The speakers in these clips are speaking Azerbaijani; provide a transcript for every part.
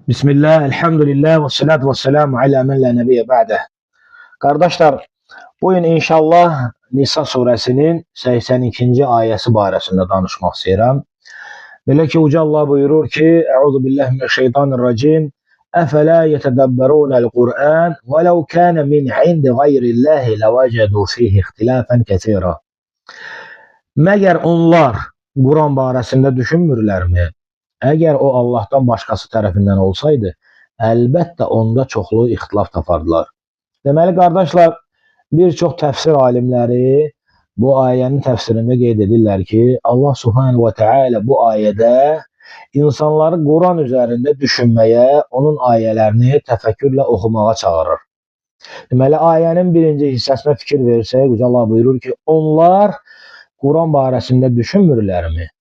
Bismillah, elhamdülillah və salatu və selamu alə mən la nəbiyyə ba'də. Qardaşlar, bu gün inşallah Nisa surəsinin 82-ci ayəsi barəsində danışmaq istəyirəm. Belə ki, Uca Allah buyurur ki, Əuzu billahi mineşşeytanirracim. Əfələ yetədəbbərunəl Qur'an və ləv kənə min indi qeyrillahi ləvəcədu fihi ixtilafən kəsira. Məgər onlar Quran barəsində düşünmürlərmi? Əgər o Allahdan başqası tərəfindən olsaydı, əlbəttə onda çoxlu ixtilaf tapardılar. Deməli, qardaşlar, bir çox təfsir alimləri bu ayənin təfsirində qeyd edirlər ki, Allah Subhanahu və Teala bu ayədə insanları Quran üzərində düşünməyə, onun ayələrini təfəkkürlə oxumağa çağırır. Deməli, ayənin birinci hissəsinə fikir versək, Yüce Allah buyurur ki, onlar Quran barəsində düşünmürlərmi?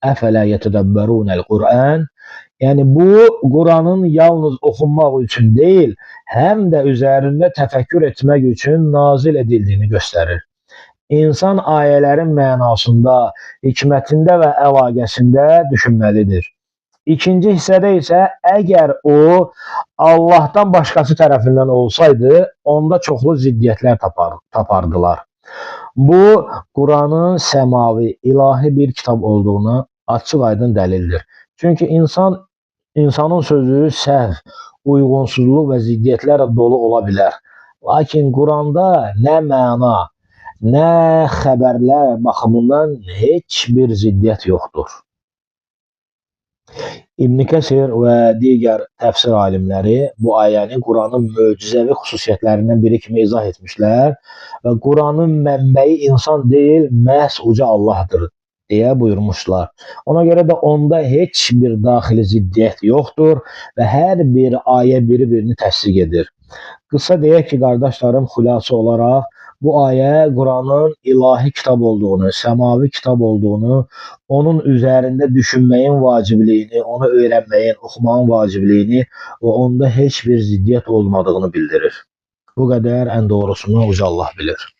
Əfələ yetədəbbərunəl Qur'an. Yəni bu Quranın yalnız oxunmaq üçün deyil, həm də üzərində təfəkkür etmək üçün nazil edildiyini göstərir. İnsan ayələrin mənasında, hikmətində və əlaqəsində düşünməlidir. İkinci hissədə isə əgər o Allahdan başqası tərəfindən olsaydı, onda çoxlu ziddiyyətlər tapardılar. Bu, Quranın səmavi, ilahi bir kitab olduğuna açıq-aydın dəlildir. Çünki insanın sözü səhv, uyğunsuzluq və ziddiyyətlərlə dolu ola bilər. Lakin Quranda nə məna, nə xəbərlər baxımından heç bir ziddiyyət yoxdur. İbn Kəsir və digər təfsir alimləri bu ayəni Quranın möcüzəvi xüsusiyyətlərindən biri kimi izah etmişlər və Quranın mənbəyi insan deyil, məhz uca Allahdır deyə buyurmuşlar. Ona görə də onda heç bir daxili ziddiyyət yoxdur və hər bir ayə biri-birini təsdiq edir. Qısa deyək ki, qardaşlarım, xülasə olaraq bu ayə Quranın ilahi kitab olduğunu, səmavi kitab olduğunu, onun üzərində düşünməyin vacibliyini, onu öyrənməyin, oxumağın vacibliyini və onda heç bir ziddiyyət olmadığını bildirir. Bu qədər, ən doğrusunu Uca Allah bilir.